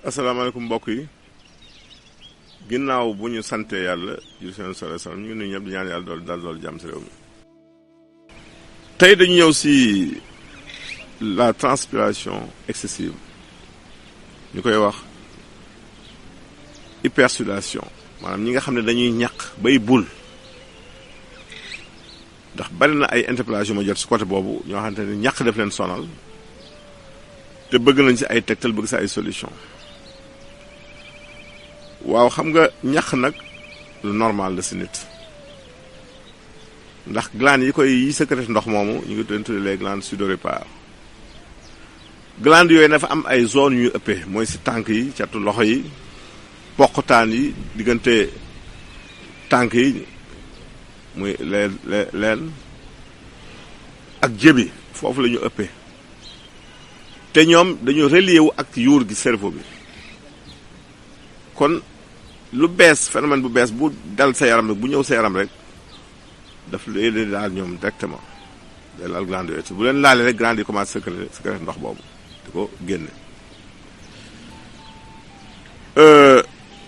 asalaamaaleykum mbokk yi ginnaaw bu ñu sante yàlla ju seen sala salam ñu ngi nuyu ñëpp di ñaan yàlla dool jàmm si réew mi tey dañu ñëw si la transpiration excessive ñu koy wax hypersudation maanaam ñi nga xam ne dañuy ñaq bay bul ndax bari na ay interpellation ma jot si côté boobu ñoo xamante ne ñaq def leen sonal te bëgg nañ si ay tegtal bëgg si ay solution waaw xam nga ñaq nag lu normal la si nit ndax glandes yi koy yi sécrète ndox moomu ñu ngi leen tuddee les glandes sudoripares glandes yooyu dafa am ay zones yu ëppee mooy si tànk yi catu loxo yi poqtaan yi diggante tànk yi muy leen ak jëbi foofu la ñu ëppee te ñoom dañu relier wu ak yuur gi cerveau bi kon lu bees phénomène bu bees bu dal sa yaram rek bu ñëw sa yaram rek daf leen daal ñoom directement day laal glande yooyu bu leen laalee rek glande yi commencé sécréter ndox boobu di ko génne.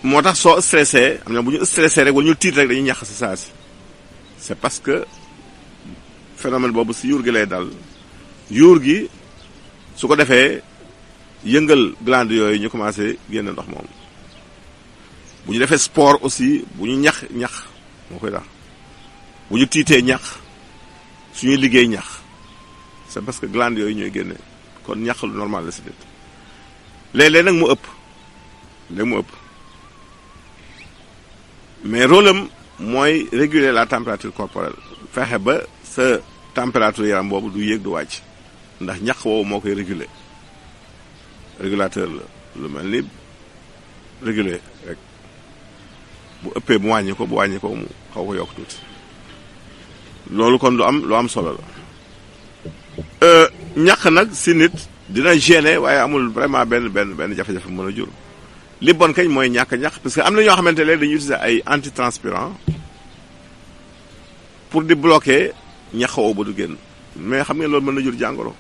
moo tax soo stressé am na bu ñu stressé rek wala ñu tiit rek dañuy ñax si saa si c'est parce que phénomène boobu si yuur gi lay dal yuur gi su ko defee yëngal glande yooyu ñu commencé génne ndox moom. bu ñu defee sport aussi bu ñu ñax moo koy tax bu ñu tiitee ñax suñuy liggéey ñax c'est parce que glandes yooyu ñooy génne kon ñax lu normal la si nit léeg-léeg nag mu ëpp mais rôle am mooy réguler la température corporelle fexe ba sa température yaram boobu du yéeg du wàcc ndax ñax woowu moo koy régulateur la lu mel ni réguler rek bu ëppee mu wàññi ko bu wàññi ko mu xaw ko yokk tuuti loolu kon lu am solo la ñàq nag si nit dina gêner waaye amul vraiment benn jafe-jafe mën a jur li bon kañ mooy ñàkk parce que am na ñoo xamante ne dañuy utiliser ay antitranspirant pour di bloquer ñax woo ba du génn mais xam ngeen loolu mën na jur jàngoro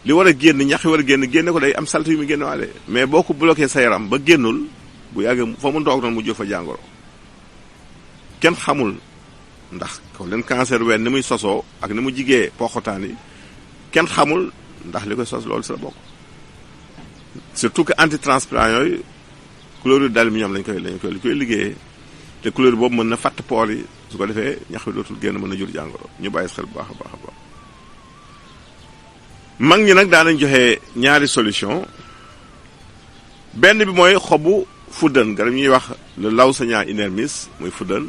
li war a génn ñax yi war a génne ko day am salte yu mu génn waale mais boo ko bloqué sa yaram ba génnul bu yàggee fa mu toog noonu mu jur fa jàngoro kenn xamul ndax ko leen cancer ween ni muy sosoo ak ni mu jigee poxotaan yi kenn xamul ndax li koy sos loolu si la bokk surtout que antitranspirant yooyu chlorure d'aluminium lañ koy liggéeyee te chlorure boobu mën na fàtt poor yi su ko defee ñax bi dootul génn mën na jur jàngoro ñu bàyyi xel bu baax a baax a baax mag ñi nag daanañ joxe ñaari solution benn bi mooy xobu fuddën garab ñuy wax le Lawsania inermis muy fuddën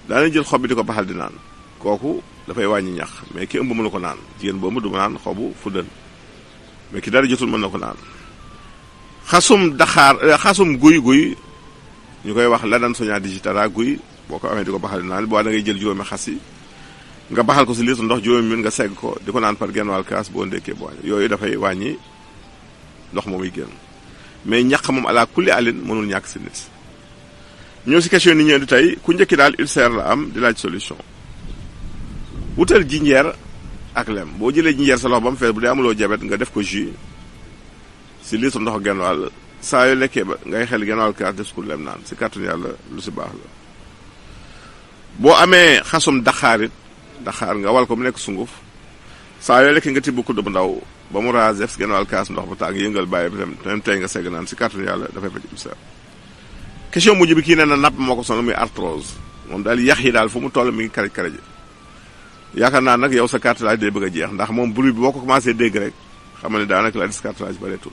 daanañ jël xob bi di ko baxal di naan kooku dafay wàññi ñax mais ki ëmb mënu ko naan jigéen boobu du naan xobu fuddën mais ki dara jotul mën na ko naan xasum guy ñu koy wax Ladansonia digitata guy boo ko amee di ko baxal di naan boo da ngay jël juróomi xas yi nga baxal ko si litre ndox juróomi minute nga segg ko di ko naan par genn wàll kaas boo ndekkee boo yooyu dafay wàññi ndox moomuy génn mais ñaq moom ala kulli alin mënul ñàkk si nit ñëw si question ni ñeen di tey ku njëkki daal ulcère la am di laaj solution wutal jinjeer ak lem boo jëlee jinjeer sa loxo ba mu fees bu dee amuloo jabet nga def ko jus si litre ndox genn wàll saa yoo lekkee ba ngay xel genn wàll kaas def ko lem naan si kàttanu yàlla lu si baax la boo amee xasum daxaar nga wal ko mu nekk sunguf saa yoo lekk nga tibb kudd bu ndaw ba mu raas def si genn wàll kaas ndox ba tàng yëngal bàyyi bi tam tey nga segg naan si kàttanu yàlla dafay faj ulcère question mujj bi kii nee na napp moo ko sonal muy arthrose moom daal yax yi daal fu mu toll mi ngi karaj yaakaar naa nag yow sa cartilage day bëgg a jeex ndax moom bruit bi boo ko commencé dégg rek xam ne daanaka la des cartilage bareetul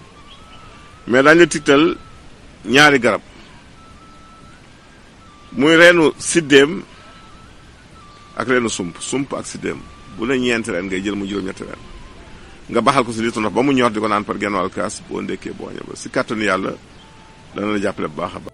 mais daañu la tigtal ñaari garab muy reenu siddéem ak reenu sump ak siddéem bu ne ñeenti reen ngay jël mu juróom-ñetti reen nga baxal ko si litre ndox ba mu ñor di ko naan par genn wàll kaas boo ndekkee boo ñëw ba si kàttanu yàlla dana la jàppale bu baax a baax